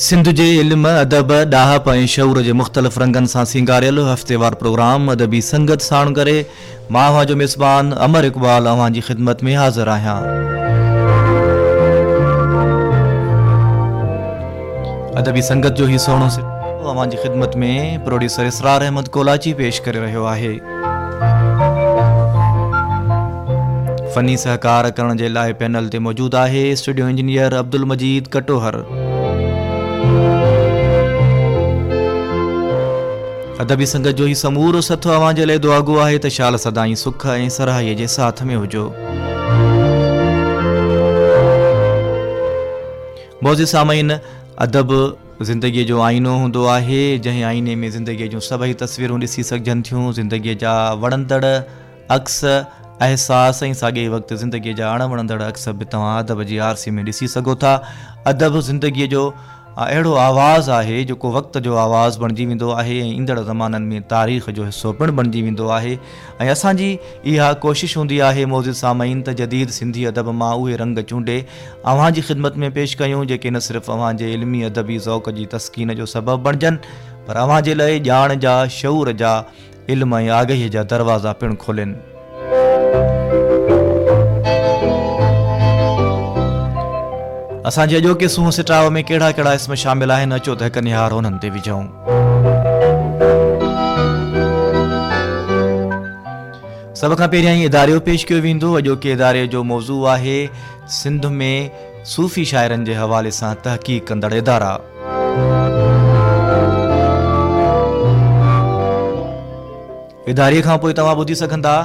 سنڌ جي علم، ادب، ڏاهپ ۽ شعور جي مختلف رنگن سان سينگاريل هفتيوار پروگرام ادبي سنگت ساڻ ڪري مان اوهان جو ميزبان امر اقبال اوهان جي خدمت ۾ حاضر آهيان. ادبي سنگت جو هي سهڻو سلسلو اوهان جي خدمت ۾ پروڊيوسر اسرار احمد ڪولاچي پيش ڪري رهيو آهي. فني سهڪار ڪرڻ جي لاء پينل تي موجود آهي اسٽوڊيو انجنيئر عبدالمجيد ڪٽوهر. ادبي سنگت جو هي سمورو سٿ اوهان جي لاء دعاگو آهي ته شال سدائين سک ۽ سرهائيء جي ساٿ ۾ هجو. معزز سامعين، ادب زندگيء جو آئينو هوندو آهي، جنهن آئيني ۾ زندگيء جون سڀئي تصويرون ڏسي سگهجن ٿيون، زندگيء جا وڻندڙ عڪس، احساس ۽ ساڳئي ئي وقت زندگيء جا اڻ وڻندڙ عڪس به توهان ادب جي آرسي ۾ ڏسي سگهو ٿا. ادب زندگيء جو اهڙو آواز آهي، جيڪو وقت جو آواز بڻجي ويندو آهي ۽ ايندڙ زمانن ۾ تاريخ جو حصو پڻ بڻجي ويندو آهي ۽ اسان جي اها ڪوشش هوندي آهي معزز سامعين ته جديد سنڌي ادب مان اهي رنگ چونڊي اوهان جي خدمت ۾ پيش ڪيون جيڪي نه صرف اوهان جي علمي ادبي ذوق جي تسڪين جو سبب بڻجن پر اوهان جي لئه ڄاڻ جا، شعور جا، علم ۽ آگهيء جا دروازا پڻ کولين. اسان جي اڄوڪي سونهن سٽاء ۾ ڪهڙا ڪهڙا اسم شامل آهن، اچو ته هڪ نهار انهن تي وجهون. سڀ کان پهريائين اداريو پيش ڪيو ويندو. اڄوڪي اداريي جو موضوع آهي سنڌ ۾ صوفي شاعرن جي حوالي سان تحقيق ڪندڙ ادارا. اداريي کان پوء توهان ٻڌي سگهندا.